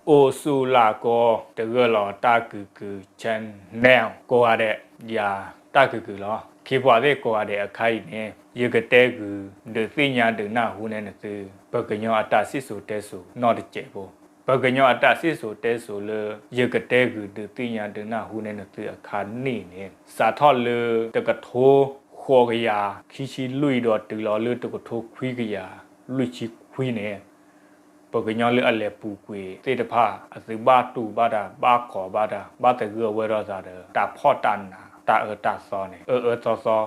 အိၣ်ဆူၣ်လၢ်ကီ တဂၢၢ်လီၤတၢ်ကုၢ်ကုၢ် channel ကိးဂၤဒဲး, ယၤတၢ်ကုၢ်ကုၢ်လီၤ. ခ့ပှၤသ့ၣ်ကိးဂၤဒဲးအခါအံၤန့ၣ် ယကတဲဂုာ်ဒုးသ့ၣ်ညါဒုးနၢ်ဟူန့ၢ်နသု ပှၤကညီအတၢ်စံၣ်စိၤတဲစိၤနီတစဲးဖိ ပှၤကညီအတၢ်စံၣ်စိၤတဲစိၤလၢ ယကတဲဂုာ်ဒုးသ့ၣ်ညါဒုးနၢ်ဟူန့ၢ်နသုအခါန့ၣ်န့ၣ် စးထီၣ်လၢတကထိဃိးကယၤခံဆံလွံၢ်ဒီးတုၤလီၤလၢတကထိခွံကယၤလွံၢ်ဆံခွံန့ၣ် ပှၤကညီလၢအလဲၤပူၤကွံာ်သ့ၣ်တဖၣ် အသုဘၣ်တူၢ်ဘၣ်တၢ် ဘၣ်ကီဘၣ်တၢ် ဘၣ်သဂၢၢ်ဝဲဒီးသးဒီး တၢ်ဖှီၣ်တၢ်နး တၢ်အၢတၢ်သီန့ၣ် အၢအၢသီ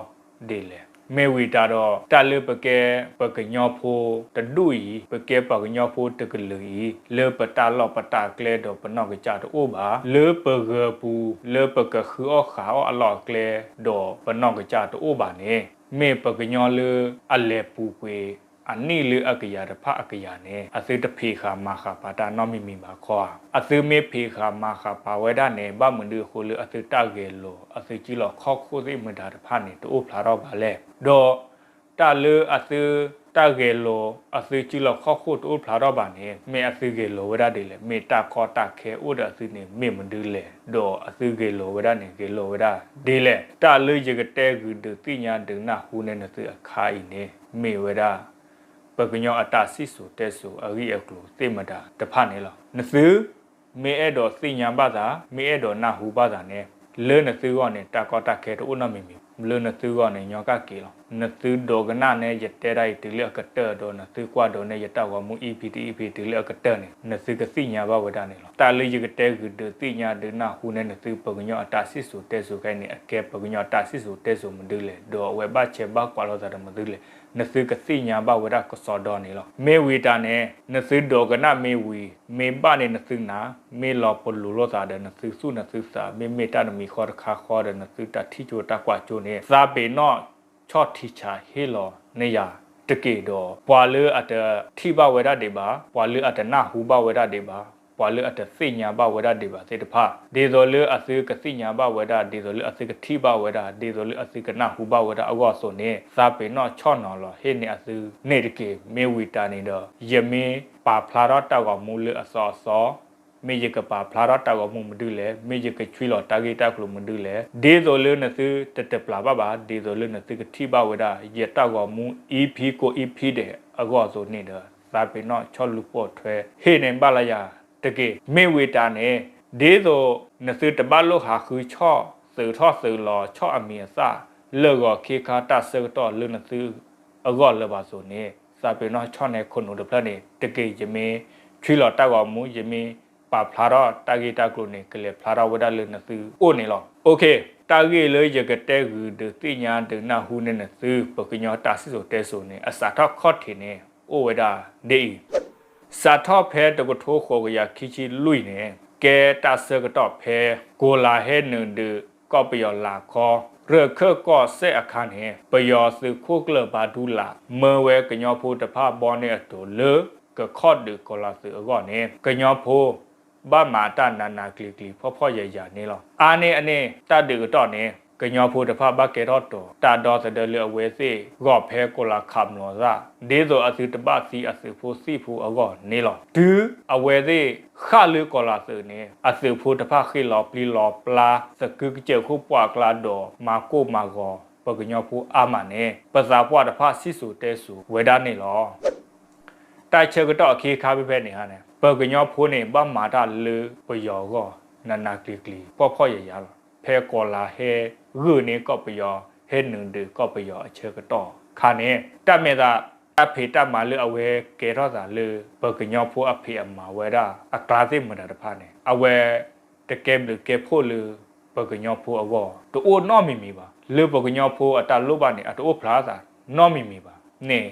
သီဒ်လဲၣ်. မ့ၢ်ဝံၤတၢ်ဒီး တၢ်လၢပကဲပှၤကညီဖိတဒူၣ်အံၤ ပကဲပှၤကညီဖိတကလုာ်အံၤ လၢပတၢ်လီၢ်ပတၢ်ကျဲဒီးပနီၢ်ကစၢ်တအိၣ်ဘၣ်, လၢပဂၢၤပူၤ လၢပကဃုအီၣ်ဃုအီၣ်အလီၢ်အကျဲ ဒီးပနီၢ်ကစၢ်တအိၣ်ဘၣ်န့ၣ် မ့ၢ်ပှၤကညီလၢအလဲၤပူၤကွံာ် အနံၣ်လၢအကယၤတဖၣ်အကယၤန့ၣ် အသုတဖံးဃာ်မၤဃာ်ပာ်တၢ်နီတမံၤမံၤဘၣ်ခီဧါ. အသုမ့ၢ်ဖံးဃာ်မၤဃာ်ပာ်ဝဲဒၣ်န့ၣ် ဘၣ်မနုၤအဃိလၢအသုတၢ်ဂဲၤလိာ် အသုစုလီၢ်ခီၣ်ခိၣ်သ့ၣ်မတၤတဖၣ်န့ၣ် တအိၣ်ဖျါထီၣ်ဘၣ်လဲၣ်. ဒီးတၢ်လၢအသုတၢ်ဂဲၤလိာ် အသုစုလီၢ်ခီၣ်ခိၣ်တအိၣ်ဖျါထီၣ်ဘၣ်န့ၣ် မ့ၢ်အသုဂဲၤလိာ်ဝဲဒၣ်ဒ်လဲၣ်, မ့ၢ်တၢ်ကီတၢ်ခဲအိၣ်ဒီးအသုန့ၣ် မ့ၢ်မနုၤလဲၣ်, ဒီးအသုဂဲၤလိာ်ဝဲဒၣ်န့ၣ် ဂဲၤလိာ်ဝဲဒၣ်ဒ်လဲၣ်. တၢ်လၢယကတဲဂုာ်ဒုးသ့ၣ်ညါဒုးနၢ်ဟူန့ၢ်နသုအခါအံၤန့ၣ် မ့ၢ်ဝဲဒၣ် ပှၤကညီအတၢ်စံၣ်စိၤတဲစိၤအဂ့ၢ်အကျိၤသ့ၣ်မတၤတဖၣ်န့ၣ်လီၤ. နသု မ့ၢ်အဲၣ်ဒိးသ့ၣ်ညါဘၣ်သး မ့ၢ်အဲၣ်ဒိးနၢ်ဟူဘၣ်သးန့ၣ် လၢနသုဂီၢ်န့ၣ် တၢ်ကီတၢ်ခဲတအိၣ်နီတမံၤမံၤ, လၢနသုဂီၢ်န့ၣ် ညီကၣ်က့ၤလီၤ. နသုဒိးကနၣ်န့ၣ် ယတဲဒၣ်အံၤတုၤလၢအကတၢၢ်ဒီး နသုကွၢ်ဒိးန့ၢ်ယတၢ်ဂီၤမူ EP တ EP တုၤလၢအကတၢၢ်န့ၣ် နသုကသ့ၣ်ညါဘၣ်ဝဲဒၣ်န့ၣ်လီၤ. တၢ်လၢယကတဲဂုာ်ဒုးသ့ၣ်ညါဒုးနၢ်ဟူန့ၢ်နသု ပှၤကညီအတၢ်စံၣ်စိၤတဲစိၤခဲအံၤန့ၣ် အကဲပှၤကညီအတၢ်စံၣ်စိၤတဲစိၤမနုၤလဲၣ်, ဒီးအဝဲဘၣ်ဆဲးဘၣ်ကွၢ်လိာ်သးဒီးမနုၤလဲၣ်, နသုကသ့ၣ်ညါဘၣ်ဝဲဒၣ်ကစီဒီန့ၣ်လီၤ. မ့ၢ်ဝံၤတၢ်န့ၣ် နသုဒိးကနၣ်မ့ၢ်ဝံၤ မ့ၢ်ဘၣ်န့ၣ်နသုနာ် မ့ၢ်လီၤပလိာ်လိာ်သးဒီးနသုသူၣ်နသုသး မ့မ့ၢ်တၢ်တမံၤဃီတခါဃီဒီး နသုတၢ်ထံၣ်ကၠိတၢ်ကွၢ်ကၠိန့ၣ် သးပ့ၤနီၣ်ဆီၣ်ထံဆးဟ့ၣ်လီၤန့ၢ်ယၤ တက့ၢ်ဒီး ပှၤလၢအတထံၣ်ဘၣ်ဝဲဒၣ်ဒံးဘၣ်, ပှၤလၢအတနၢ်ဟူဘၣ်ဝဲဒၣ်ဒံးဘၣ်, ပှၤလၢအတသ့ၣ်ညါဘၣ်ဝဲဒၣ်ဒံးဘၣ်သ့ၣ်တဖၣ် ဒ်သိးလၢအသုကသ့ၣ်ညါဘၣ်ဝဲဒၣ် ဒ်သိးလၢအသုကထံၣ်ဘၣ်ဝဲဒၣ် ဒ်သိးလၢအသုကနၢ်ဟူဘၣ်ဝဲဒၣ်အဂီၢ်အသိးန့ၣ် သးပ့ၤနီၣ်ဆီၣ်နီၤလီၤဟ့ၣ်န့ၢ်အသုန့ၣ်တက့ၢ်. မ့ၢ်ဝံၤတၢ်န့ၣ်ဒီး ယမ့ၢ်ပာ်ဖျါထီၣ်တၢ်ဂီၤမူလၢအသီအသီ မ့ၢ်ယကပာ်ဖျါထီၣ်တၢ်ဂီၤမူမနုၤလဲၣ်, မ့ၢ်ယကဆွံလီၤတၢ်ဂ့ၢ်တၢ်ကျိၤမနုၤလဲၣ်, ဒ်သိးလၢနသုတတပျၢ်ဘၣ်ဘၣ်, ဒ်သိးလၢနသုကထံၣ်ဘၣ်ဝဲဒၣ် ယတၢ်ဂီၤမူ EP ကိး EP ဒဲးအဂီၢ်အသိးန့ၣ်ဒီး သးပ့ၤနီၣ်ဆီၣ်လူၤပိာ်ထွဲဟ့ၣ်န့ၢ်ဘၣ်လၢယၤတက့ၢ်. မ့ၢ်ဝံၤတၢ်န့ၣ် ဒ်သိးနသုတဘၣ်လိၣ်ဟးဃုဆီၣ်သုးထီၣ်သုးလီၤဆီၣ်အမံၤအသၣ် လၢဂီၤခ့ခါတၢ်ဆၢကတီၢ်လၢနသုအဂီၢ်လၢၤဘၣ်အသိးန့ၣ် သးပ့ၤနီၣ်ဆီၣ်န့ၢ်ခိၣ်နူာ်တဖျၢၣ်န့ၣ်တက့ၢ်. ယမ့ၢ်ဆွံလီၤတၢ်ဂီၤမူ ယမ့ၢ်ပာ်ဖျါထီၣ်တၢ်ဂ့ၢ်တၢ်ကျိၤန့ၣ် ကလဲၤဖျါထီၣ်ဝဲဒၣ်လၢနသုအိၣ်န့ၣ်လီၤ. တၢ်ဂ့ၢ်လၢယကတဲဂုာ်ဒုးသ့ၣ်ညါဒုးနၢ်ဟူန့ၢ်နသု ပှၤကညီတၢ်စံၣ်စိၤတဲစိၤန့ၣ် အစးထီၣ်ခီၣ်ထံးန့ၣ် အိၣ်ဝဲဒၣ်ဒ်အံၤ, စးထီၣ်ဖဲတကထိဃိးကယၤခံဆံလွံၢ်န့ၣ် ကဲတၢ်ဆၢကတီၢ်ဖဲ ကိလးဟဲနုာ်ဒုး ကီၢ်ပယီၤလးခီ ရၢၢ်ခၢၣ်ကီၢ်စဲၣ်အခါန့ၣ် ပယီၤသုးခိၣ်ကျၢၢ်ဘါဒူလး မၢဝဲကညီဖိတဖၣ်ဘီန့ၢ်အတိၤလၢ ကခီၣ်ဒုးကိလးသုးအဂီၢ်န့ၣ် ကညီဖိ ဘၣ်မၤတၢ်နးနးကျံၤကျံၤဖှီၣ်ဖှီၣ်ယာ်ယာ်န့ၣ်လီၤ. အါန့ၢ်အန့ၣ် တၢ်ဒုးကတီၢ်န့ၣ် ကညီဖိတဖၣ်ဘၣ်ကဲထီၣ်တိၤ တၢ်ဒီသဒၢလၢအဝဲသ့ၣ်ဂီၢ်ဖဲကိလးခးမျိာ်သၣ် ဒ်သိးအသုတဘၣ်သံအသုးဖိသံၣ်ဖိအဂီၢ်န့ၣ်လီၤ. တုၤအဝဲသ့ၣ်ဃၣ်လၢကိလးသုးန့ၣ် အသုးဖိတဖၣ်ဃ့ၢ်လီၤပျံၤလီၤပျါ သကုၤကစဲးခိၣ်ပှၢ်ကျါဒီး မၤကိၢ်မၤဂီၤ ပှၤကညီဖိအါမးန့ၣ် ပသးပှၢ်တဖၣ်စံၣ်စိၤတဲစိၤဝဲဒၣ်န့ၣ်လီၤ. တၢ်ဆၢကတီၢ်အခ့အခါဖဲဖဲန့ၣ်န့ၣ် ပှၤကညီဖိန့ၣ် ဘၣ်မၤတၢ်လၢပယီၤအဂီၢ် နးနးကျံၤကျံၤ ဖှီၣ်ဖှီၣ်ယာ်ယာ်လီၤ. ဖဲကိလးဟဲဂုာ်န့ၢ်ကီၢ်ပယီၤ ဟဲနုာ်ဒုးကီၢ်ပယီၤအဆၢကတီၢ်ခါန့ၣ် တၢ်မဲာ်သး တၢ်ဖံးတၢ်မၤလၢအဝဲကဲထီၣ်သးလၢ ပှၤကညီဖိအဖံးအမၤဝဲဒၣ်အကျါသ့ၣ်မတၤတဖၣ်န့ၣ် အဝဲ တကဲဘျုးကဲဖှိၣ်လၢ ပှၤကညီဖိအဂီၢ် တအိၣ်နီတမံၤမံၤဘၣ်. လၢပှၤကညီဖိအတၢ်လိၣ်ဘၣ်န့ၣ် အတအိၣ်ဖျါသးနီတမံၤမံၤဘၣ်န့ၣ်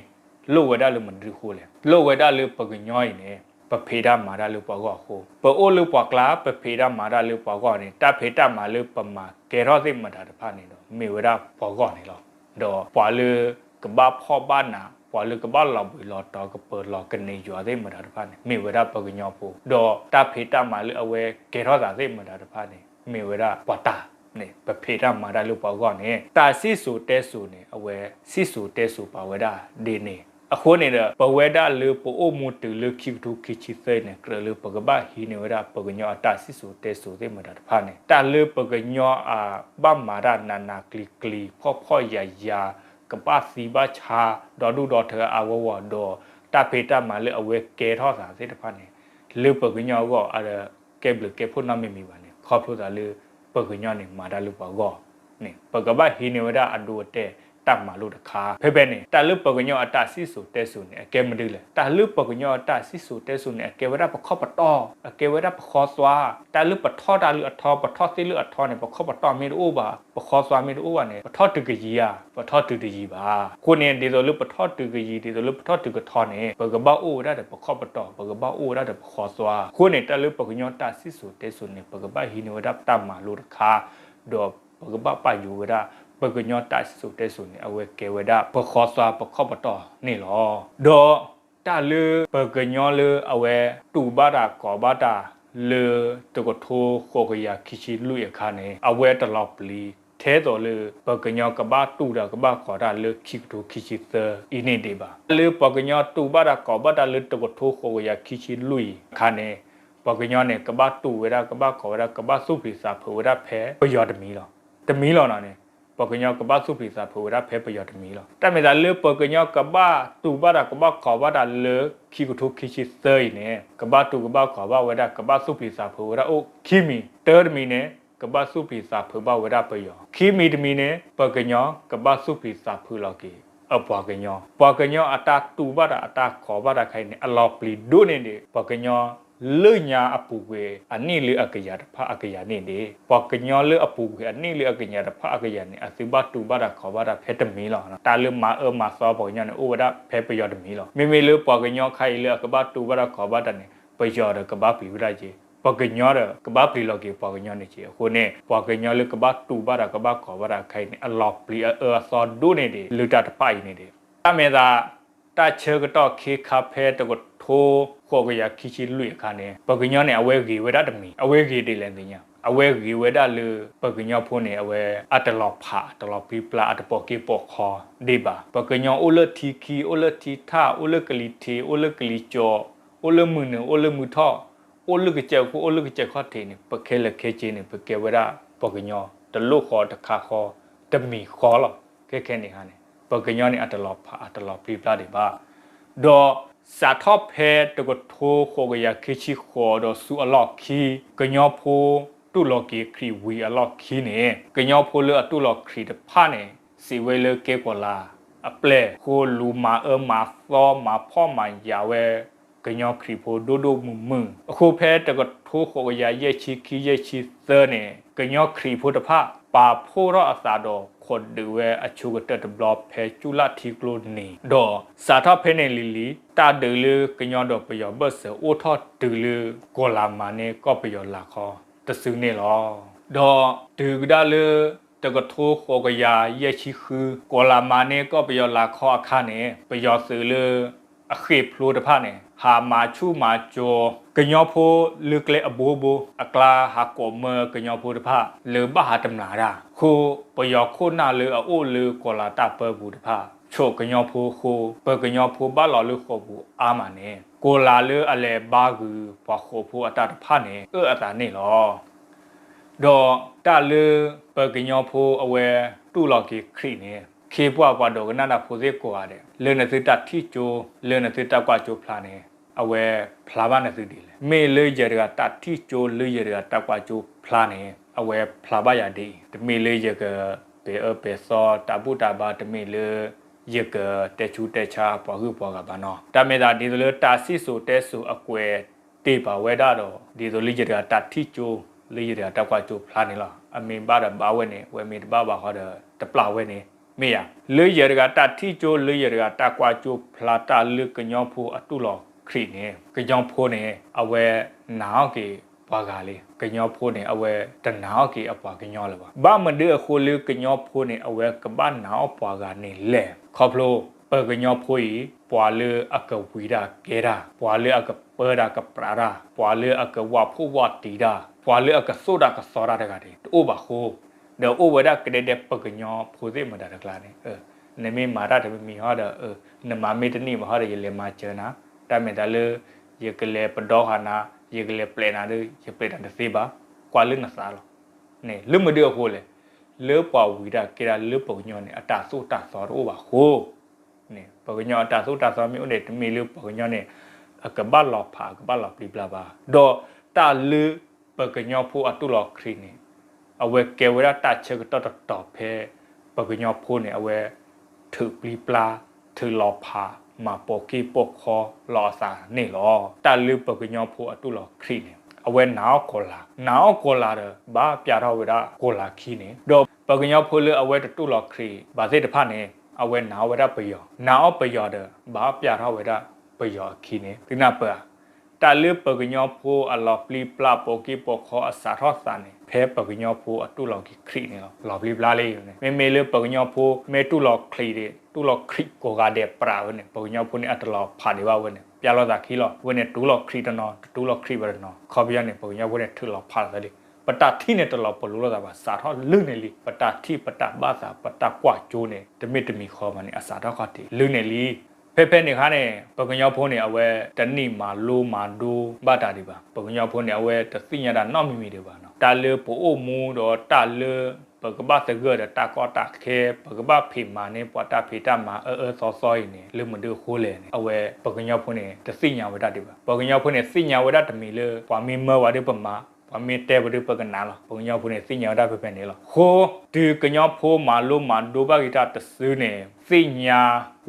လိၣ်ဝဲဒၣ်လၢမနုၤအဃိလဲၣ်. လိၣ်ဝဲဒၣ်လၢပှၤကညီအံၤန့ၣ် ပဖံးတၢ်မၤတၢ်လၢပှၤဂီၢ်အဃိ ပအိၣ်လၢပှၤကျါ ပဖံးတၢ်မၤတၢ်လၢပှၤဂီၢ်န့ၣ် တၢ်ဖံးတၢ်မၤလၢပမၤကဲထီၣ်သ့ၣ်မတၤတဖၣ်န့ၣ်ဒီး မ့ၢ်ဝဲဒၣ်ပှၤဂီၢ်န့ၣ်လီၤ. ဒီးပှၤလၢကဘၣ်ဖှီၣ်ဘၣ်နး ပှၤလၢကဘၣ်လီၤဘှံးလီၤတီၤ ကပၢၤလီၤကန့ၢ်ယွၤသ့ၣ်မတၤတဖၣ်န့ၣ် မ့ၢ်ဝဲဒၣ်ပှၤကညီဖိ ဒီးတၢ်ဖံးတၢ်မၤလၢအဝဲကဲထီၣ်သးသ့ၣ်မတၤတဖၣ်န့ၣ် မ့ၢ်ဝဲဒၣ်ပှၤတၢ်န့ၣ် ပဖံးတၢ်မၤတၢ်လၢပှၤဂီၢ်န့ၣ် တၢ်စံၣ်စိၤတဲစိၤန့ၣ် အဝဲစံၣ်စိၤတဲစိၤပာ်ဝဲဒၣ်ဒ်န့ၣ် အဃိန့ၣ်ဒီး ပဝဲဒၣ်လၢပအိၣ်မူတုၤလၢခံကထိခံဆံသၢအံၤန့ၣ် ကြၢးလၢပကဘၣ်ဟံးန့ၢ်ဝဲဒၣ် ပှၤကညီအတၢ်စံၣ်စိၤတဲစိၤသ့ၣ်မတၤတဖၣ်န့ၣ် တၢ်လၢပှၤကညီအဘၣ်မၤတၢ်နးနးကျံၤကျံၤ ဖှီၣ်ဖှီၣ်ယာ်ယာ် ကဘၣ်သံဘၣ်ဆါ ဒီဒူၣ်ဒီထၢအါအါဂီၢ်ဂီၢ်ဒီး တၢ်ဖံးတၢ်မၤလၢအဝဲကဲထီၣ်သးသ့ၣ်တဖၣ်န့ၣ် လၢပှၤကညီအဂီၢ် အကဲဘျုးကဲဖှိၣ်နီတမံၤမံၤဘၣ်န့ၣ် ခီဖျိသးလၢ ပှၤကညီန့ၣ် မၤတၢ်လၢပှၤဂီၢ်န့ၣ် ပကဘၣ်ဟံးန့ၢ်ဝဲဒၣ်အဒိအတဲာ်တၢ်မၤလိတခါ ဖဲဖဲန့ၣ် တၢ်လၢပှၤကညီအတၢ်စံၣ်စိၤတဲစိၤန့ၣ် အကဲမနုၤလဲၣ်. တၢ်လၢပှၤကညီအတၢ်စံၣ်စိၤတဲစိၤန့ၣ် အကဲဝဲဒၣ်ပခီၣ်ပတီၢ် အကဲဝဲဒၣ်ပဃီသွါ တၢ်လၢပထီၣ်တၢ်လၢအထီ ပထီၣ်သ့ၣ်လၢအထီန့ၣ် ပခီၣ်ပတီၢ်မ့ၢ်တအိၣ်ဘၣ် ပဃီသွါမ့ၢ်တအိၣ်ဘၣ်န့ၣ် ပထီၣ်တုၤကယံၤဧါ ပထီၣ်တုၤတယံၤဘၣ်. အဃိန့ၣ် ဒ်သိးလၢပထီၣ်တုၤကယံၤ ဒ်သိးလၢပထီၣ်တုၤကထီန့ၣ် ပကဘၣ်အိၣ်ဝဲဒၣ်ဒီးပခီၣ်ပတီၢ် ပကဘၣ်အိၣ်ဝဲဒၣ်ဒီးပဃီသွါ. အဃိန့ၣ် တၢ်လၢပှၤကညီတၢ်စံၣ်စိၤတဲစိၤန့ၣ် ပကဘၣ်ဟံးန့ၢ်ဝဲဒၣ်တၢ်မၤလိတခါ ဒီးပကဘၣ်ပာ်ယိၤဝဲဒၣ် ပှၤကညီတၢ်စံၣ်စိၤတဲစိၤန့ၣ် အဝဲကဲဝဲဒၣ် ပဃီသွါပခီၣ်ပတီၢ်န့ၣ်လီၤ. ဒီးတၢ်လၢပှၤကညီလၢအဝဲတူၢ်ဘၣ်တၢ်ကိးဘၣ်တၢ်လၢ တကထိဃိးကယၤခံဆံလွံၢ်အခါန့ၣ် အဝဲတလီၤပျံၤ ထဲသိးလၢ ပှၤကညီကဘၣ်တူၢ်တၢ်ကဘၣ်ကိးတၢ်လၢခံကထိခံဆံသၢအံၤန့ၣ်ဒံးဘၣ်. လၢပှၤကညီတူၢ်ဘၣ်တၢ်ကိးဘၣ်တၢ်လၢတကထိဃိးကယၤခံဆံလွံၢ်အခါန့ၣ် ပှၤကညီန့ၣ် ကဘၣ်တူၢ်ဝဲဒၣ် ကဘၣ်ကိးဝဲဒၣ် ကဘၣ်သူၣ်ဖှံသးဖုးဝဲဒၣ်ဖဲပယီၤတမံၤလီၤ. တမံၤလီၤနီၤန့ၣ် ပှၤကညီကဘၣ်သူၣ်ဖှံသးဖုးဝဲဒၣ်ဖဲပယီၤတမံၤလီၤ. တၢ်မ့ၢ်သးလၢပှၤကညီကဘၣ်တူၢ်ဘၣ်တၢ်ကဘၣ်ကိးဘၣ်တၢ်လၢခံကထိခံဆံသၢအံၤန့ၣ် ကဘၣ်တူၢ်ကဘၣ်ကိးဘၣ်ဝဲဒၣ် ကဘၣ်သူၣ်ဖှံသးဖုးဝဲဒၣ်အိၣ်ခံမံၤ တၢတမံၤန့ၣ် ကဘၣ်သူၣ်ဖှံသးဖုးဘၣ်ဝဲဒၣ်ပယီၤ ခံမံၤတမံၤန့ၣ် ပှၤကညီကဘၣ်သူၣ်ဖှံသးဖုးလီၤက့ၤ အပှၤကညီ ပှၤကညီအတၢ်တူၢ်ဘၣ်တၢ်အတၢ်ကိးဘၣ်တၢ်ခဲအံၤန့ၣ် အလီၤပျံၤဒိၣ်န့ၢ်ဒံး ပှၤကညီ လၢညါအပူၤကွံာ်အနံၣ်လၢအကယၤတဖၣ်အကယၤန့ၣ်ဒံး ပှၤကညီလၢအပူၤကွံာ်အနံၣ်လၢအကယၤတဖၣ်အကယၤန့ၣ် အသုဘၣ်တူၢ်ဘၣ်တၢ်ကိးဘၣ်တၢ်ဖဲတမံၤလီၤ. တၢ်လၢမၤအၢမၤသီပှၤကညီန့ၣ် အိၣ်ဝဲဒၣ်ဖဲပယီၤတမံၤလီၤ. မ့မ့ၢ်လၢပှၤကညီခါအံၤလၢအကဘၣ်တူၢ်ဘၣ်တၢ်ကိးဘၣ်တၢ်န့ၣ် ပယီၤဒီးကဘၣ်ပျံၤဝဲဒၣ်က့ၤ ပှၤကညီဒီးကဘၣ်ပျံၤလီၤက့ၤပှၤကညီန့ၣ်က့ၤ. အဃိန့ၣ် ပှၤကညီလၢကဘၣ်တူၢ်ဘၣ်တၢ်ကဘၣ်ကိးဘၣ်တၢ်ခဲအံၤန့ၣ် အလီၤပျံၤအအၢအသီဒိၣ်န့ၢ်ဒံး လၢတၢ်တဖၣ်အံၤန့ၣ်ဒံး တၢ်မ့ၢ်သး တၢ်ဆၢကတီၢ်ခ့ခါဖဲတကထိဃိးကယၤခံဆံလွံၢ်အခါန့ၣ် ပှၤကညီန့ၣ် အဝဲဂ့ၤဝဲဒၣ်တမံၤ အဝဲဂ့ၤဒ်လဲၣ်သ့ၣ်ညါ အဝဲဂ့ၤဝဲဒၣ်လၢ ပှၤကညီဖိန့ၣ် အဝဲအတလီၤဖး တလီၤပျံၤပျါ အတပိာ်က့ၤပိာ်ခီဒံးဘၣ်. ပှၤကညီအိၣ်လၢထံခံ အိၣ်လၢထံထၣ် အိၣ်လၢကလံၤထံး အိၣ်လၢကလံၤကၠီ အိၣ်လၢမုၢ်နုာ် အိၣ်လၢမုၢ်ထီၣ် အိၣ်လၢကစၢၢ်ခိၣ် အိၣ်လၢကစၢၢ်ခီၣ်ထံးန့ၣ် ပခဲလၢာ်ခဲဆ့န့ၣ် ပကဲဝဲဒၣ်ပှၤကညီ တလိၣ်ဃီတခါဃီ တမံၤဃီလီၤ. ခဲခဲန့ၣ်ဧါန့ၣ် ပှၤကညီန့ၣ် အတလီၤဖး အတလီၤပျံၤပျါဒံးဘၣ်. ဒီးစးထီၣ်ဖဲတကထိဃိးကယၤခံဆံဃိး ဒီးဆူအလီၢ်ခံ ကညီဖိတူၢ်လိာ်က့ၤခရံာ်ဝံၤအလီၢ်ခံန့ၣ် ကညီဖိလၢအတူၢ်လိာ်ခရံာ်တဖၣ်န့ၣ် စံးဝဲလၢကဲကီၤလၤအပျဲၢ် ဃိလူၤမၤအၢမၤသီမၤဖှီၣ်မၤယာ်ဝဲ ကညီခရံာ်ဖိဒိၣ်ဒိၣ်မုၢ်မုၢ်. အဃိဖဲတကထိဃိးကယၤယဲၢ်ဆံခံ ယဲၢ်ဆံသၢန့ၣ် ကညီခရံာ်ဖိတဖၣ် ပာ်ဖှိၣ်ထီၣ်အသးဒီးခိးဒုးဝဲအဆိကတၢၢ်တဘျီဖဲကၠူလၢ်ထံကျိနံၤ ဒီးစးထီၣ်ဖဲန့ၣ်လံၤလံၤ တၢ်ဒုးလၢကညီဒီးပယီၤဘၢၣ်စၢၤအိၣ်ထီၣ်တုၤလၢ ကီၤလၤမၤန့ၢ်ကီၢ်ပယီၤလၤခီတစုန့ၣ်လီၤ. ဒီးတုၤကဒါလၢ တကထိဃိးကယၤယဲၢ်ဆံဃု ကီၤလၤမၤန့ၢ်ကီၢ်ပယီၤလၤခီအခါန့ၣ် ပယီၤသုးလၢ အဃ့ၢ်ဖျိတဖၣ်န့ၣ် ဟးမၤဆူၣ်မၤစိး ကညီဖိလၢကျဲအဘိဘိ အကျါဟးကိးမၢကညီဖိတဖၣ် လၢဘၣ်ဟးတမျာ်တၢ် ဃိပယီၤခိၣ်နၢ်လၢအအိၣ်လၢကီၤလၤတၢ်ပၢပူၤတဖၣ် ဆိးကညီဖိဃိ ပှၤကညီဖိဘၣ်လီၤလၢဃိာ်ပူၤအါမးန့ၣ် ကီၤလၤလၢအလဲၤဘါဂုာ်ပှၤဃိာ်ဖိအတၢ်တဖၣ်န့ၣ် အၢၣ်အသးန့ၣ်လီၤ. ဒီးတၢ်လၢပှၤကညီဖိအဝဲတူၢ်လိာ်က့ၤခရံာ်န့ၣ် ခ့ပှၢ်ပှၤဒိကနၣ်တၢ်ဖိသ့ၣ်ကိးဂၤဒဲး လၢနသုတၢ်ထံၣ်ကၠိ လၢနသုတၢ်ကွၢ်ကၠိဖျါန့ၣ် အဝဲဖျါဘၣ်နသုဒ်လဲၣ်. မ့ၢ်လၢယတဂၤတၢ်ထံၣ်ကၠိ လၢယတဂၤတၢ်ကွၢ်ကၠိဖျါန့ၣ် အဝဲဖျါဘၣ်ယၤဒ်အံၤ, တမ့ၢ်လၢယကပဲာ်အၢပဲာ်သီတၢ်ဘူၣ်တၢ်ဘါ, တမ့ၢ်လၢယကတဲဆူးတဲဆါပှၤဂုၤပှၤဂၤဘၣ်နီၤ. တၢ်မ့ၢ်သးဒ်သိးလၢတၢ်စံၣ်စိၤတဲစိၤအကွဲး တ့ၢ်ပာ်ဝဲဒၣ်ဒီး ဒ်သိးလၢယတဂၤတၢ်ထံၣ်ကၠိ လၢယတဂၤတၢ်ကွၢ်ကၠိဖျါန့ၣ်လီၤ. အမ့ၢ်ဘၣ်ဒီးဘၣ်ဝဲန့ၣ်, အဝဲမ့ၢ်တဘၣ်ဘၣ်ဃီဒီးတပျၢ်ဝဲန့ၣ် မ့ၢ်ယၤ. လၢယတဂၤတၢ်ထံၣ်ကၠိ လၢယတဂၤတၢ်ကွၢ်ကၠိဖျါတၢ်လၢကညီဖိအတူၢ်လိာ်ခရံာ်န့ၣ်, ကညီဖိန့ၣ် အဝဲနာ်အီၣ်က့ၤပှၤဂၤလံ. ကညီဖိန့ၣ် အဝဲတနာ်အီၣ်က့ၤအပှၤကညီလၢၤဘၣ်. ဘၣ်မနုၤအဃိလၢကညီဖိန့ၣ် အဝဲကဘၣ်နာ်အီၣ်ပှၤဂၤန့ၣ်လဲၣ်. ခီဖျိ ပကညီဖိအံၤ ပှၤလၢအကဝံၤတၢ်ကဲတၢ်, ပှၤလၢအကပၢတၢ်ကပြးတၢ်, ပှၤလၢအကဝၢ်ဖှိၣ်ဝၢ်တံာ်တၢ်, ပှၤလၢအကသိၣ်တၢ်ကသီတၢ်တဂၤန့ၣ် တအိၣ်ဘၣ်ဃိ, ဒီးအိၣ်ဝဲဒၣ်ကဒဲဒဲပကညီဖိသ့ၣ်မတၤတကျါန့ၣ်, နမ့ၢ်မၤတၢ်တမံၤမံၤဟီဒီး နမၤမ့ၢ်တန့ၢ်ဘၣ်ဟီဒီး ယလဲၤမၤစၢၤနၤ, တၢ်မ့ၢ်သးလၢ ယကလဲၤပဒီဃာ်နၤ, ယကလဲၤပျဲးနၤဒီး ယပျဲးနၤတသ့ဘၣ်, ကွၢ်လၢနသးလီၤ. န့ၣ် လၢမနုၤအဃိလဲၣ်, လၢပှၤဝံၤတၢ်ကဲဒၣ်လၢပှၤကညီန့ၣ် အတၢ်သိၣ်တၢ်သီတအိၣ်ဘၣ်အဃိ န့ၣ် ပှၤကညီအတၢ်သိၣ်တၢ်သီမ့ၢ်အိၣ်န့ၣ် တမ့ၢ်လၢပှၤကညီန့ၣ် အကဘၣ်လီၤဖး အကဘၣ်လီၤပျံၤပျါဘၣ်. ဒီးတၢ်လၢပှၤကညီဖိအတူၢ်လိာ်ခရံာ်န့ၣ် အဝဲကဲဝဲဒၣ်တၢ်ဆၢကတီၢ်တတီၤဖဲ ပှၤကညီဖိန့ၣ် အဝဲ ထုးပျံၤပျါ, ထုးလီၤဖး, မၤပိာ်က့ၢ်ပိာ်ခီလီၤအသးန့ၣ်လီၤ. တၢ်လၢပှၤကညီဖိအတူၢ်လိာ်ခရံာ်န့ၣ် အဝဲနာ်အီၣ်ကီၤလၤ, နာ်အီၣ်ကီၤလၤဒီး ဘၣ်ပျဲထီၣ်ဝဲဒၣ်ကီၤလၤခံန့ၣ်, ဒီးပှၤကညီဖိလၢအဝဲတတူၢ်လိာ်ခရံာ်ဘၣ်သ့ၣ်တဖၣ်န့ၣ် အဝဲနာ်အီၣ်ဝဲဒၣ်ပယီၤ, နာ်အီၣ်ပယီၤဒီး ဘၣ်ပျဲထီၣ်ဝဲဒၣ်ပယီၤအခံန့ၣ် သုနၢ်ပၢၢ်ဧါ. တၢ်လၢပှၤကညီဖိအလီၤပျံၤပျါ ပိာ်က့ၢ်ပိာ်ခီအစးထီၣ်သးန့ၣ် ဖဲပှၤကညီဖိအတူၢ်လိာ်က့ၤခရံာ်န့ၣ်လီၤ. လီၤပျံၤပျါလံန့ၣ် မ့မ့ၢ်လၢပှၤကညီဖိမ့ၢ်တူၢ်လိာ်ခရံာ်ဒီး တူၢ်လိာ်ခရံာ်ကိးဂၤဒဲးပြးဝဲန့ၣ် ပှၤကညီဖိန့ၣ် အတလီၤဖးဒံးဘၣ်ဝဲန့ၣ် ပျဲလိာ်သးခံလီၤ. ဝဲန့ၣ်တူၢ်လိာ်ခရံာ်တနီၤ တတူၢ်လိာ်ခရံာ်ဘၣ်တနီၤ ခီပညီန့ၣ် ပှၤကညီဖိန့ၣ် ထုးလီၤဖးလီၤသးလံ. ပတၢ်ထံၣ်န့ၣ် တလီၤပလိာ်လိာ်သးဘၣ် စးထီၣ်လုၢ်န့ၢ်လံ. ပတၢ်ထံၣ် ပတၢ်ဘၣ်သး ပတၢ်ကွၢ်ကၠိန့ၣ် တမ့ၢ်တမံၤဃီဘၣ်န့ၣ် အစးထီၣ်ခီၣ်ထံးလုၢ်န့ၢ်လံ. ဖဲဖဲန့ၣ်အခါန့ၣ် ပှၤကညီဖိန့ၣ် အဝဲတနံၣ်မၤလိမၤဒိဘၣ်တၢ်ဒံးဘၣ်. ပှၤကညီဖိန့ၣ် အဝဲတသ့ၣ်ညါတၢ်နီတမံၤမံၤဒံးဘၣ်နီၤ. တၢ်လၢပအိၣ်မူဒီးတၢ်လၢ ပကဘၣ်သဂၢၢ်ဒီးတၢ်ကီတၢ်ခဲ ပကဘၣ်ဖံးမၤန့ၢ်ပှၤတၢ်ဖံးတၢ်မၤအၢအၢသီသီအံၤန့ၣ် လၢမနုၤအဃိလဲၣ်န့ၣ် အဝဲပှၤကညီဖိန့ၣ် တသ့ၣ်ညါဝဲဒၣ်ဒံးဘၣ်. ပှၤကညီဖိန့ၣ် သ့ၣ်ညါဝဲဒၣ်တမံၤလၢ ပှၤမ့ၢ်မၢဝဲဒီးပမၤ ပှၤမ့ၢ်တဲဝဲဒီးပကနာ်လီၤ. ပှၤကညီဖိန့ၣ် သ့ၣ်ညါဝဲဒၣ်ဖဲဖဲန့ၣ်လီၤ. အဃိ တုၤကညီဖိမၤလိမၤဒိဘၣ်က့ၤတၢ်တစုန့ၣ် သ့ၣ်ညါ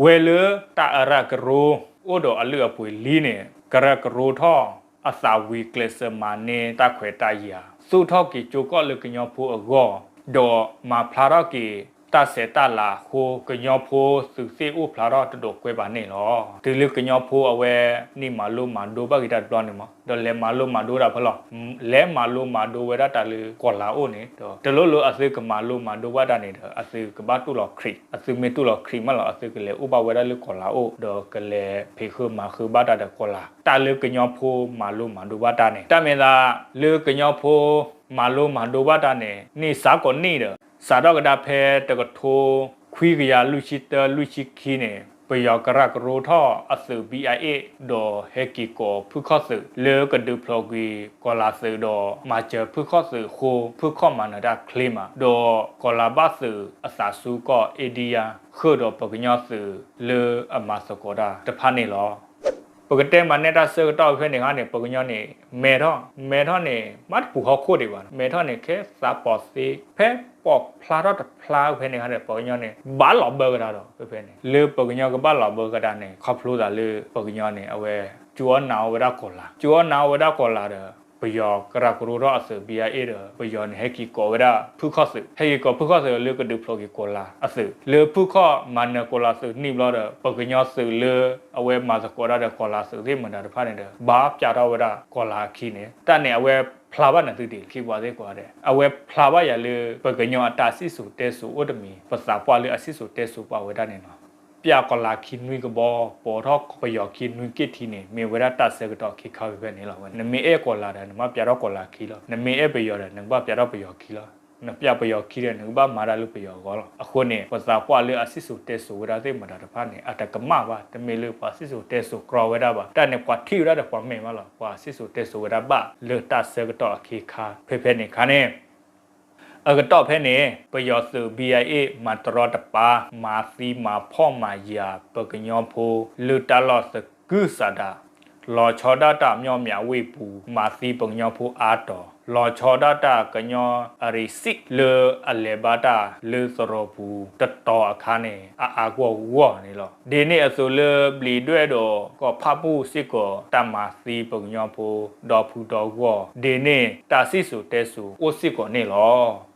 ဝဲလၢတၢ်အရၢ်ကရိ အိၣ်ဒီးအလုၢ်အပှ့ၤလံန့ၣ် ကရၢကရိထီၣ်အသးဝံၤ ကျဲးစၢးမၤန့ၢ်တၢ်ခွဲးတၢ်ယာ် သူၣ်ထီၣ်က့ၤကၠိကီၢ်လၢကညီဖိအဂီၢ် ဒီးမၤဖျါထီၣ်က့ၤတၢ်ဆဲးတၢ်လၤအဃိ ကညီဖိသုးသ့ၣ်အိၣ်ဖျါထီၣ်တဒိးကွဲးဘၣ်န့ၣ်လီၤ. တုၤလၢကညီဖိအဝဲ နံၣ်မၤလိမၤဒိဘၣ်က့ၤတၢ်တဘျီန့ၣ်မး ဒီးလဲၤမၤလိမၤဒိတၢ်ဖဲလီၤ. လဲၤမၤလိမၤဒိဝဲဒၣ်တၢ်လၢကီၤလၤအိၣ်န့ၣ်ဒီး တလိၣ်လၢအသုကမၤလိမၤဒိဘၣ်တၢ်န့ၣ်ဒီး အသုကဘၣ်တူၢ်လိာ်ခရံာ်, အသုမ့ၢ်တူၢ်လိာ်ခရံာ်မးလီၤ အသုကလဲၤအိၣ်ဘၣ်ဝဲဒၣ်လၢကီၤလၤအိၣ် ဒီးကလဲၤဖံးဃုာ်မၤဃုာ်ဘၣ်တၢ်ဒီးကီၤလၤ. တၢ်လၢကညီဖိမၤလိမၤဒိဘၣ်တၢ်န့ၣ် တၢ်မ့ၢ်သးလၢကညီဖိမၤလိမၤဒိဘၣ်တၢ်န့ၣ် န့ၢ်စ့ၢ်ကီးန့ၣ်ဒီး စးထီၣ်ကဒါဖဲတကထိခွံကယၤလွံၢ်ဆံတၢလွံၢ်ဆံခံန့ၣ် ပယီၤကရၢကရိထီၣ်အသုး ဘံၣ်အါအ့ၣ် ဒီးဟဲက့ၤကိးဖုၣ်ခီၣ်သုး လၢကဒုးဖျိးကွံာ်ကီၤလၤသုးဒီး မၤစၢၤဖုၣ်ခီၣ်သုးအဃိ ဖုၣ်ခီၣ်မၤနၢၤတၢ်ချ့မး ဒီးကီၤလၤဘၣ်သုးအသးဆူကီၢ် India ဃုာ်ဒီးပှၤကညီသုးလၢအမၤသကိးတၢ်တဖၣ်န့ၣ်လီၤ. ပကတဲမၤနဲၣ်တၢ်ဆၢကတီၢ်ဖဲန့ၣ်ခါန့ၣ် ပှၤကညီန့ၣ် မဲထီၣ်, မဲထီၣ်န့ၣ် မ့ၢ်တပူၤဟီၣ်ခိၣ်ဒံးဘၣ်, မဲထီၣ်န့ၣ် ခဲသးပီၤသ့, ဖဲပီၤဖျါထီၣ်တဖျါဖဲန့ၣ်ခါန့ၣ် ပှၤကညီန့ၣ် ဘၣ်လီၤဘၢကဒါဒီး ဖဲဖဲန့ၣ် လၢပှၤကညီကဘၣ်လီၤဘၢကဒါန့ၣ် ခီဖျိသးလၢပှၤကညီန့ၣ် အဝဲ ကၠူအီၣ်နၤအီၣ်ဝဲဒၣ်ကီၤလၤ, ကၠူအီၣ်နၤအီၣ်ဝဲဒၣ်ကီၤလၤဒီး ပယီၤကရၢကရိထီၣ်အသုး ဘံၣ်အါအ့ၣ် ဒီး ပယီၤန့ၣ် ဟဲက့ၤကိးဝဲဒၣ်ဖုၣ်ခီၣ်သုး, ဟဲက့ၤကိးဖုၣ်ခီၣ်သုးလၢကဒုးဖျိးက့ၤကီၤလၤအသုး, လၢဖုၣ်ခီၣ်မၤနၢၤကီၤလၤသုးန့ၣ်ဘျီဒီး ပှၤကညီသုးလၢအဝဲမၤသကိးတၢ်ဒီးကီၤလၤသုးသ့ၣ်မတၤတဖၣ်န့ၣ်ဒီး ဘၣ်ပျဲထီၣ်ဝဲဒၣ်ကီၤလၤအခံန့ၣ်, တၢ်န့ၣ်အဝဲဖျါဘၣ်နသုဒံး ခံပှၤသ့ၣ်ကိးဂၤဒဲး, အဝဲဖျါဘၣ်ယၤလၢ ပှၤကညီအတၢ်စံၣ်စိၤတဲစိၤအိၣ်တမံၤ ပသးပှၢ်လၢအစံၣ်စိၤတဲစိၤပာ်ဝဲဒၣ်န့ၣ်လီၤ. ပျဲကီၤလၤခံနွံကဘီ ပိာ်ထီၣ်ပယီၤခံနွံက့ၢ်ထံန့ၣ် မ့ၢ်ဝဲဒၣ်တၢ်ဆၢကတီၢ်ခံခါဖဲဖဲန့ၣ်လီၤ. နမ့ၢ်အဲၣ်ကီၤလၤဒီး နဘၣ်ပျဲထီၣ်ကီၤလၤခံလီၤ. နမ့ၢ်အဲၣ်ပယီၤဒီး နကဘၣ်ပျဲထီၣ်ပယီၤခံလီၤ. နပျဲပယီၤခံဒီး နကဘၣ်မၤတၢ်လၢပယီၤအဂီၢ်လီၤ. အဃိန့ၣ် ပသးပှၢ်လၢအစံၣ်စိၤတဲစိၤဝဲဒၣ်သ့ၣ်မတၤတဖၣ်န့ၣ် အတကမၣ်ဘၣ်, တမ့ၢ်လၢပှၤစံၣ်စိၤတဲစိၤကြီဝဲဒၣ်ဘၣ်. တၢ်န့ၣ် ပှၤထံၣ်ဝဲဒၣ်ဒီးပှၤမဲာ်ဘၣ်လီၤ. ပှၤစံၣ်စိၤတဲစိၤဝဲဒၣ်ဘၣ်လၢတၢ်ဆၢကတီၢ်အခ့အခါ ဖဲဖဲန့ၣ်အခါန့ၣ် အကတီၢ်ဖဲန့ၣ် ပယီၤသုး ဘံၣ်အါအ့ၣ် မၤတရီတပါ မၤသံမၤဖှီၣ်မၤယာ်ပှၤကညီဖိ လၢတၢ်လီၢ်သကုၤဆးဒး, လီၤဆီဒၣ်တၢ် မၠီၣ်မၠးဝ့ၢ်ပူၤ မၤသံပှၤကညီဖိအါတီၤ, လီၤဆီဒၣ်တၢ်ကညီအရံးစံး လၢအလဲၤဘၣ်တၢ်လၢသရိာ်ပူၤ တတီၤအခါန့ၣ် အါအါဂီၢ်ဂီၢ်န့ၣ်လီၤ. ဒ်န့ၣ်အသိးလၢဘျံးဒွဲၣ်ဒီးကီၢ်ဖးပူၣ်စ့ၢ်ကီး တၢ်မၤသံပှၤကညီဖိ ဒီဖုဒီဂီၢ်, ဒ်န့ၣ်တၢ်စံၣ်စိၤတဲစိၤအိၣ်စ့ၢ်ကီးန့ၣ်လီၤ.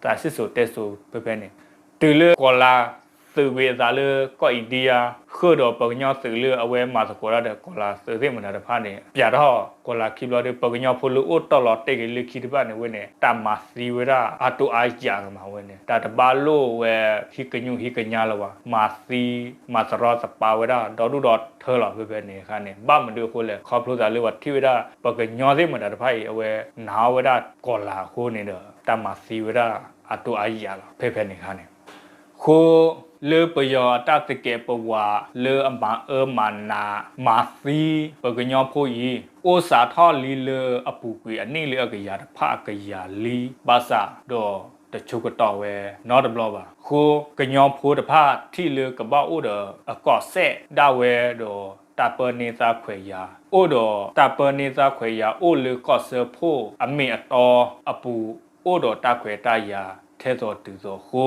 တၢ်စံၣ်စိၤတဲစိၤဖဲဖဲန့ၣ် တုၤလၢကီၤလၤသုးဝံၤအသးလၢကီၢ် India ဃုာ်ဒီးပှၤကညီသုးလၢအဝဲမၤသကိးတၢ်ဒီးကီၤလၤသုးသ့ၣ်မတၤတဖၣ်န့ၣ် ပျဲထီၣ်ကီၤလၤခံဘျီဒီး ပှၤကညီဖိလၢအိၣ်တီၢ်လီၤတဲာ်က့ၤလၢခံတဖၣ်န့ၣ်ဝဲန့ၣ် တၢ်မၤသံဝဲဒၣ်အါတိၢ်အါယၢ်ကမးဝဲန့ၣ် တၢ်တဘၣ်လိၣ်ဝဲဟံးကညူၣ်ဟံးကညါလၢၤဘၣ်, မၤသံမၤတရီတပါဝဲဒၣ် ဒီဒူၣ်ဒီထၢလီၤဖဲဖဲန့ၣ်အခါန့ၣ် ဘၣ်မနုၤအဃိလဲၣ် ခီဖျိသးလၢပှၤထံၣ်ဝဲဒၣ် ပှၤကညီသ့ၣ်မတၤတဖၣ်အံၤ အဝဲနာ်အီၣ်ဝဲဒၣ်ကီၤလၤအဃိန့ၣ်ဒီး တၢ်မၤသံဝဲဒၣ်အါတိၢ်အါယၢ်လီၤ ဖဲဖဲန့ၣ်အခါန့ၣ်, ဃိ လၢပယီၤအတၢ်သကဲးပဝးလၢအမၤအၢမၤနးမၤသံပကညီဖိအံၤ အိၣ်စးထီၣ်လံလၢအပူၤကွံာ်အနံၣ်လၢအကယၤတဖၣ်အကယၤလံ ဘၣ်ဆၣ်ဒီးတဆိကတီၢ်ဝဲနီတဘျီဘၣ်. အဃိကညီဖိတဖၣ်ထံၣ်လၢကဘၣ်အိၣ်ဒီးအကီၢ်စဲၣ်ဒၣ်ဝဲဒီး တၢ်ပၢန့ၢ်သါခွဲးယာ်, အိၣ်ဒီးတၢ်ပၢန့ၢ်သါခွဲးယာ်အိၣ်လၢကီၢ်စၢဖှိၣ်အမ့ၢ်အတီအပူၤ, အိၣ်ဒီးတၢ်ခွဲးတၢ်ယာ်ထဲသိးတုၤသိးအဃိ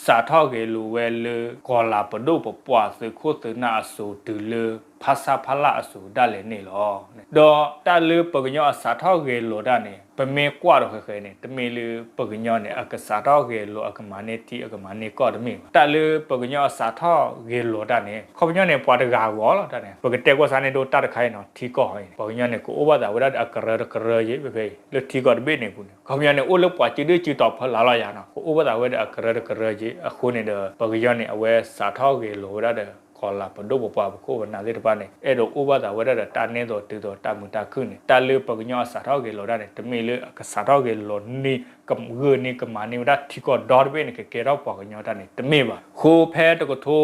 စးထီၣ်ဂဲၤလိာ်ဝဲလၢကီၤလၤပဒိၣ်ပပှၢ်သုးခိၣ်သုးနၢ်အစိၤတုၤလၢ ဖဆပလ အစိၤဒၣ်လဲာ်န့ၣ်လီၤ. ဒီးတၢ်လၢပကညီအစးထီၣ်ဂဲၤလိာ်တၢ်န့ၣ် ပမ့ၢ်ကွၢ်ဒီးဃဲးဃဲးန့ၣ် တမ့ၢ်လၢပကညီန့ၣ် အကစးထီၣ်ဂဲၤလိာ်အကမၤန့ၢ်ထံအကမၤန့ၢ်ကီၢ်တမ့ၢ်ဘၣ်. တၢ်လၢပကညီအစးထီၣ်ဂဲၤလိာ်တၢ်န့ၣ် ခီပညီန့ၣ် ပှၤတဂၤအဂီၢ်လီၤတၢ်န့ၣ် ပကတဲကွၢ်စါန့ၣ်ဒိတၢ်တခါအံၤနီၤ ထံကီၢ်အံၤန့ၣ် ပှၤကညီန့ၣ် ကအိၣ်ဘၣ်သးဝဲဒၣ်ဒီးအကရၢတကရၢယ့ၣ် ဖဲဖဲအံၤ လၢထံကီၢ်တဘ့ၣ်န့ၣ်အပူၤန့ၣ် ခီပညီန့ၣ် အိၣ်လၢပှၤစုဒုၣ်စုတီၤဖီလာ်လီၤယၤနီၤ ကအိၣ်ဘၣ်သးဝဲဒၣ်ဒီးအကရၢတကရၢယ့ၣ် အဃိန့ၣ်ဒီး ပကညီန့ၣ် အဝဲစးထီၣ်ဂဲၤလိာ်ဝဲဒၣ်ဒီး ကီၤလၤပဒိၣ်ပပှၢ်ပခိၣ်ပနၢ်သ့ၣ်တဖၣ်န့ၣ် အဲၣ်ဒိးအိၣ်ဘၣ်သးဝဲဒၣ်ဒီးတၢ်နဲသိးတုၤသိးတၢ်မုာ်တၢ်ခုၣ်န့ၣ် တၢ်လၢပကညီအစးထီၣ်ဂဲၤလိာ်တၢ်န့ၣ် တမ့ၢ်လၢအကစးထီၣ်ဂဲၤလိာ်န့ၢ် ကဂုာ်န့ၢ်ကမၤန့ၢ်ဝဲဒၣ်ထံကီၢ်ဒီတဘ့ၣ်န့ၣ် ကကဲထီၣ်ပှၤကညီတၢ်န့ၣ် တမ့ၢ်ဘၣ်. အဃိဖဲတကထ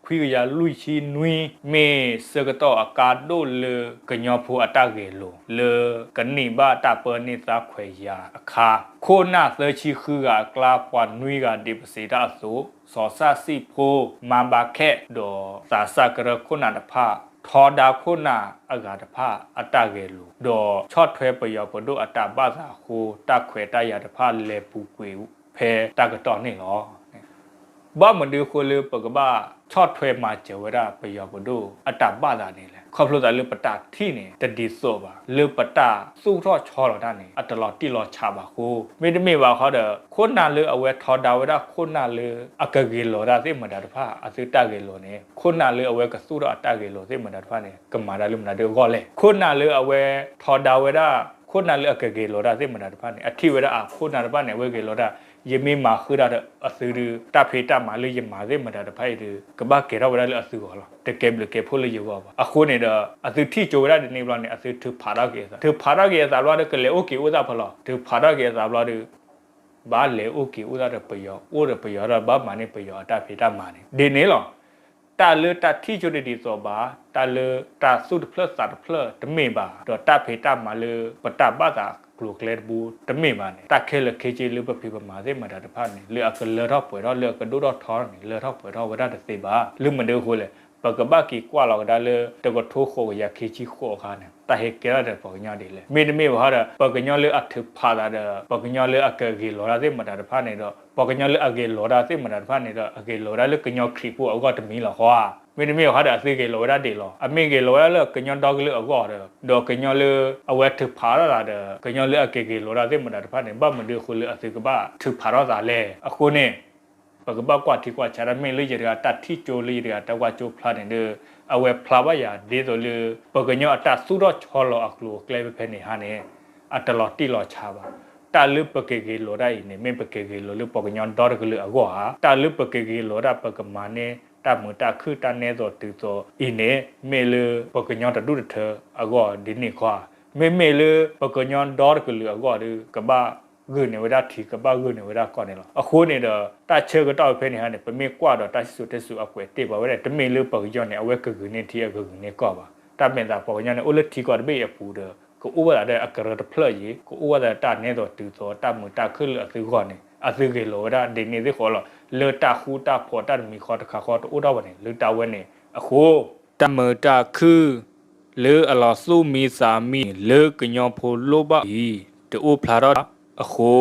ိခွံကယၤလွံၢ်ဆံနွံ မ့ၢ်ဆၢကတီၢ်အကါဒိၣ်လၢကညီဖိအတၢ်ဂဲၤလိာ် လၢကန့ၢ်ဘၣ်တၢ်ပၢန့ၢ်သါခွဲးယာ်အခါ ခိၣ်နၢ်သၢဆံဃုဂၤအကျါ ပှၤနွံဂၤဒံးပစံးတၢ်အသိး စီၤစၣ်စံၣ်ဖိ မါဘါခဲၣ် ဒီးသးစၢ်ကရၢခိၣ်နၢ်တဖၣ် ထီဒါခိၣ်နၢ်အဂၤတဖၣ်အတၢ်ဂဲၤလိာ် ဒီးဆီၣ်ထွဲပယီၤပဒိၣ်အတၢ်ဘၣ်သးအဃိ တၢ်ခွဲးတၢ်ယာ်တဖၣ်လဲၤပူၤကွံာ်ဖဲတၢ်ကတီၢ်န့ၣ်လီၤ. ဘၣ်မနုၤအဃိလၢပကဘၣ်ဆီၣ်ထွဲမၤစၢၤဝဲဒၣ်ပယီၤပဒိၣ်အတၢ်ဘၣ်သးန့ၣ်လဲၣ်. ခီဖျိသးလၢပတၢ်ထံၣ်န့ၣ် တဒ်သိးဘၣ် လၢပတၢ်သူၣ်ထီၣ်ဆီလီၤတၢ်န့ၣ် အတလီၤတံၢ်လီၤဆဲးဘၣ်အဃိ မ့တမ့ၢ်ဘၣ်ဃီဒီး ခိၣ်နၢ်လၢအဝဲထီဒါဝဲဒၣ်ခိၣ်နၢ်လၢအကဂ့ၤလီၤတၢ်သ့ၣ်မတၤတဖၣ် အသုတၢ်ဂ့ၤလိာ်န့ၣ် ခိၣ်နၢ်လၢအဝဲကသူၣ်ထီၣ်အတၢ်ဂ့ၤလိာ်သ့ၣ်မတၤတဖၣ်န့ၣ် ကမၤတၢ်လၢမတၤဒုအဂီၢ်လဲၣ်. ခိၣ်နၢ်လၢအဝဲထီဒါဝဲဒၣ် ခိၣ်နၢ်လၢအကဂ့ၤလိာ်တၢ်သ့ၣ်မတၤတဖၣ်န့ၣ် အထံၣ်ဝဲဒၣ်အခိၣ်နၢ်တဖၣ်န့ၣ် အဝဲဂ့ၤလိာ်တၢ် ယမ့ၢ်မၤဃုာ်တၢ်ဒီးအသုဒု တၢ်ဖံးတၢ်မၤလၢယမၤသ့ၣ်မတၤတဖၣ်အံၤဒု ကဘၣ်ကဲထီၣ်ဝဲဒၣ်လၢအသုဂီၢ်လီၤ. တကဲဘျုးကဲဖှိၣ်လၢယဂီၢ်ဘၣ်. အဃိန့ၣ်ဒီး အသုထံၣ်ကၠိဝဲဒၣ်ဒ်န့ၣ်ဘျီန့ၣ် အသုထုးဖးထီၣ်က့ၤအသး ထုးဖးထီၣ်က့ၤအသးဘျီဒီး ကလဲၤအိၣ်က့ၤအိၣ်သးဖဲလဲၣ်. ထုးဖးထီၣ်က့ၤအသးဘျီဒီး ဘၣ်လဲၤအိၣ်က့ၤအိၣ်သးဒီးပယီၤ အိၣ်ဒီးပယီၤဒီး ဘၣ်မၤန့ၢ်ပယီၤအတၢ်ဖံးတၢ်မၤန့ၣ် ဒ်န့ၣ်လီၤ. တၢ်လၢတၢ်ထံၣ်ကၠိတဒ်သိးဘၣ်, တၢ်လၢတၢ်သူၣ်တဖျၢၣ်သးတဖျၢၣ်တမ့ၢ်ဘၣ်, ဒီးတၢ်ဖံးတၢ်မၤလၢပတၢ်ဘၣ်သးကျိၤကျဲတဘိတမ့ၢ်ဘၣ်န့ၣ် တၢ်ခဲလၢာ်ခဲဆ့လၢပဖံးပမၤသ့ၣ်မတၤတဖၣ်န့ၣ် လၢအကလၢထီၣ်ပှဲၤထီၣ် လၢအကဒိၣ်ထီၣ်ထီန့ၣ် လၢထီၣ်ပှဲၤထီၣ်ဝဲဒၣ်တသ့ဘၣ်. လၢမနုၤအဃိလဲၣ်, ပကဘၣ်က့ၤကွၢ်လီၤကဒါလၢ တကထိဃိးကယၤခံဆံဃိးအခါန့ၣ် တၢ်ဟဲကဲထီၣ်ဒီးပှၤကညီဒ်လဲၣ်. မ့တမ့ၢ်ဘၣ်ဃီဒီး ပှၤကညီလၢအထုးဖးသးဒီး ပှၤကညီလၢအကဂ့ၤလီၤတၢ်သ့ၣ်မတၤတဖၣ်န့ၣ်ဒီး ပှၤကညီလၢအဂ့ၤလီၤတၢ်သ့ၣ်မတၤတဖၣ်န့ၣ်ဒီး အဂ့ၤလီၤဝဲဒၣ်လၢကညီခရံာ်ဖိအဂီၢ်တမံၤလီၤဃီဧါ. မ့တမ့ၢ်ဘၣ်ဃီဒီး အသုဂ့ၤလီၤဝဲဒၣ်ဒ်လဲၣ်. အမ့ၢ်ဂ့ၤလီၤဝဲဒၣ်လၢကညီဒီကလုာ်အဂီၢ်ဒီး ဒီးကညီလၢအဝဲထုးဖးထီၣ်သးဒီး ကညီလၢအကဂ့ၤလီၤတၢ်သ့ၣ်မတၤတဖၣ်န့ၣ် ဘၣ်မနုၤအဃိလၢအသုကဘၣ်ထုးဖးထီၣ်သးလဲၣ်. အဃိန့ၣ် ပကဘၣ်ကွၢ်ထံကွၢ်ဆးတၢ် မ့ၢ်လၢယတဂၤတၢ်ထံၣ်ကၠိလၢယတဂၤတၢ်ကွၢ်ကၠိဖျါန့ၣ်ဒီး အဝဲဖျါဘၣ်ယၤဒ်သိးလၢ ပှၤကညီအတၢ်သူၣ်ထီၣ်ဆီလီၤအကျိၤအကျဲဖဲဖဲန့ၣ်ဟါန့ၣ် အတလီၤတံၢ်လီၤဆဲးဘၣ်. တၢ်လၢပကဂ့ၤလီၤတၢ်အံၤန့ၣ် မ့ၢ်ပကဂ့ၤလီၤလၢပှၤကညီဒီတကလုာ်အဂီၢ်ဧါ. တၢ်လၢပကဂ့ၤလီၤတၢ် ပကမၤန့ၢ်တၢ်မုာ်တၢ်ခုၣ်တၢ်နဲသိးတုၤသိးအံၤန့ၣ် မ့ၢ်လၢပှၤကညီတဒူၣ်တထၢအဂီၢ်ဒ်န့ၣ်ခီဧါ. မ့မ့ၢ်လၢပှၤကညီဒီတကလုာ်အဂီၢ်ဒီး ကဘၣ်ဂုာ်န့ၢ်ဝဲဒၣ်ထံ ကဘၣ်ဂုာ်န့ၢ်ဝဲဒၣ်ကီၢ်န့ၣ်လီၤ. အဃိန့ၣ်ဒီး တၢ်ဆၢကတီၢ်ဖဲန့ၣ်ဟါန့ၣ် ပမ့ၢ်ကွၢ်ဒီးတၢ်စံၣ်စိၤတဲစိၤအကွဲးတ့ၢ်ပာ်ဝဲဒၣ် တမ့ၢ်လၢပှၤကညီန့ၣ် အဝဲကဂုာ်န့ၢ်ထံအကဂုာ်န့ၢ်ကီၢ်ဘၣ်. တၢ်မဲာ်သးပှၤကညီန့ၣ် အိၣ်လၢထံကီၢ်တဘ့ၣ်အံၤအပူၤဒီး ကအိၣ်ဝဲဒၣ်ဒီးအကရၢတဖျၢၣ်အံၤ ကအိၣ်ဝဲဒၣ်ဒီးတၢ်နဲသိးတုၤသိးတၢ်မုာ်တၢ်ခုၣ်လၢအသုဂီၢ်န့ၣ် အသုဂ့ၤလီၤဝဲဒၣ်ဒ်န့ၣ်သ့ၣ်ဃီလီၤ. လၢတၢ်ဃူတၢ်ဖိးတၢ်တမံၤဃီတခါဃီတအိၣ်ထီၣ်ဘၣ်န့ၣ် လၢတၢ်ဝဲန့ၣ်အဃိ တၢ်မုာ်တၢ်ခုၣ်လၢအလီၤသူၣ်မံသးမံန့ၣ် လၢကညီဖိလိၣ်ဘၣ်အံၤ တအိၣ်ဖျါထီၣ်အဃိ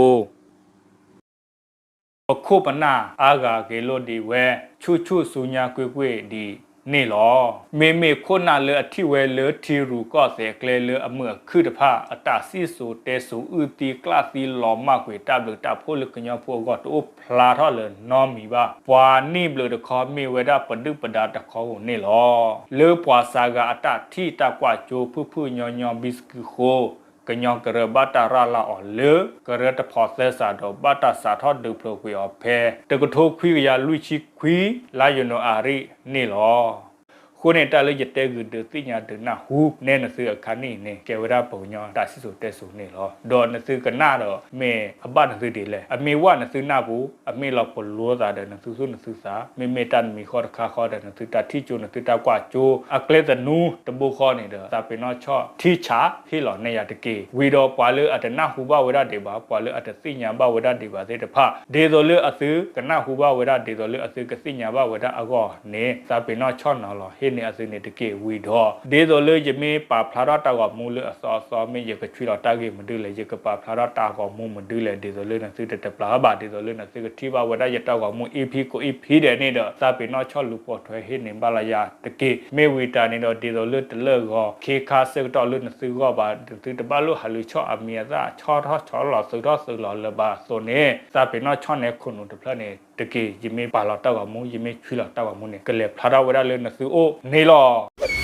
ပခိၣ်ပနၢ်အါဂၤဂဲၤလိာ်ဒံးဝဲ ဆူၣ်ဆူၣ်ဆူညါကွ့ၢ်ကွ့ၢ်ဒ်န့ၣ်လီၤ. မ့မ့ၢ်ခိၣ်နၢ်လၢအထံၣ်ဝဲလၢထံရူၢ်ကီၢ်သဲးကျဲလၢအမုာ်အခုၣ်တဖၣ် အတၢ်စံၣ်စိၤတဲစိၤအုၣ်သံကျၣ်သံလီၤမၢ်ကွံာ်တၢ်ဘျုးတၢ်ဖှိၣ်လၢကညီဖိအဂီၢ်တအိၣ်ဖျါထီၣ်လၢၤနီတမံၤဘၣ်. ပှၤနံၣ်ဘျုးတခီမ့ၢ်ဝဲဒၣ်ပဒုၣ်ပဒါတခီဧိၤန့ၣ်လီၤ. လၢပှၤစှၤဂၤအတၢ်ထံၣ်တၢ်ကွၢ်ကၠိဖုၣ်ဖုၣ်ညီညီဘံစကုဃိ ကညီကရၢဘၣ်တၢ်ရၤလီၤအီၤလၢ ကရၢတဖိးသဲစးဒီးဘၣ်တၢ်စးထီၣ်ဒုးဖျိးကွံာ်အီၤဖဲ တကထိခွံကယၤလွံၢ်ဆံခွံ လါယနူၤအါရံၤန့ၣ်လီၤ. အဃိန့ၣ် တၢ်လၢယတဲဂုာ်ဒုးသ့ၣ်ညါဒုးနၢ်ဟူနဲနသုအခါန့ၣ်န့ၣ် ကဲဝဲဒၣ်ပှၤကညီတၢ်စံၣ်စိၤတဲစိၤန့ၣ်လီၤ. ဒီးနသုကနၣ်ဒီး မ့ၢ်အဘၣ်နသုဒ်လဲၣ်. အမ့ၢ်ဝဲနသုနၢ်ပူၤ အမ့ၢ်လီၤပလိာ်သးဒီးနသုသူၣ်နသုသး, မ့မ့ၢ်တၢ်နမံၤဃီတခါဃီဒီး နသုတၢ်ထံၣ်ကၠိ နသုတၢ်ကွၢ်ကၠိ အကျဲသနူတဘိဃီန့ၣ်ဒီး သးပ့ၤနီၣ်ဆီၣ်ထံဆး ဟ့ၣ်လီၤနဲယၤတက့ၢ်. ဝံၤဒီးပှၤလၢအတနၢ်ဟူဘၣ်ဝဲဒၣ်ဒံးဘၣ်, ပှၤလၢအတသ့ၣ်ညါဘၣ်ဝဲဒၣ်ဒံးဘၣ်သ့ၣ်တဖၣ် ဒ်သိးလၢအသုကနၢ်ဟူဘၣ်ဝဲဒၣ် ဒ်သိးလၢအသုကသ့ၣ်ညါဘၣ်ဝဲဒၣ်အဂီၢ်န့ၣ် သးပ့ၤနီၣ်ဆီၣ်နီၤလီၤ ဟ့ၣ်န့ၢ်အသုန့ၣ်တက့ၢ်. ဝံၤဒီး ဒ်သိးလၢယမ့ၢ်ပာ်ဖျါထီၣ်တၢ်ဂီၤမူလၢအသီအသီ မ့ၢ်ယကဆွံလီၤတၢ်ဂ့ၢ်မနုၤလဲၣ်, ယကပာ်ဖျါထီၣ်တၢ်ဂီၤမူမနုၤလဲၣ်, ဒ်သိးလၢနသုတတပျၢ်ဘၣ်, ဒ်သိးလၢနသုကထံၣ်ဘၣ်ဝဲဒၣ်ယတၢ်ဂီၤမူ EP ကိး EP ဒဲးန့ၣ်ဒီး သးပ့ၤနီၣ်ဆီၣ်လူၤပိာ်ထွဲဟ့ၣ်န့ၢ်ဘၣ်လီၤယၤတက့ၢ်. မ့ၢ်ဝံၤတၢ်န့ၣ်ဒီး ဒ်သိးလၢတလၢၢ်ဂီၤခ့ခါဆၢကတီၢ်လၢနသုဂီၢ်ဘၣ်, နသုတဘၣ်လိၣ်ဟးလူၤဆီၣ်အမံၤအသၣ် ဆီၣ်ထီၣ်ဆီၣ်လီၤသုးထီၣ်သုးလီၤလၢၤဘၣ်အသိးန့ၣ် သးပ့ၤနီၣ်ဆီၣ်နဲခိၣ်နူာ်တဖျၢၣ်န့ၣ်တက့ၢ်. ယမ့ၢ်ပာ်လီၤတၢ်ဂီၤမူ ယမ့ၢ်ဆွံလီၤတၢ်ဂီၤမူန့ၣ် ကလဲၤဖျါထီၣ်ဝဲဒၣ်လၢနသုအိၣ်န့ၣ်လီၤ.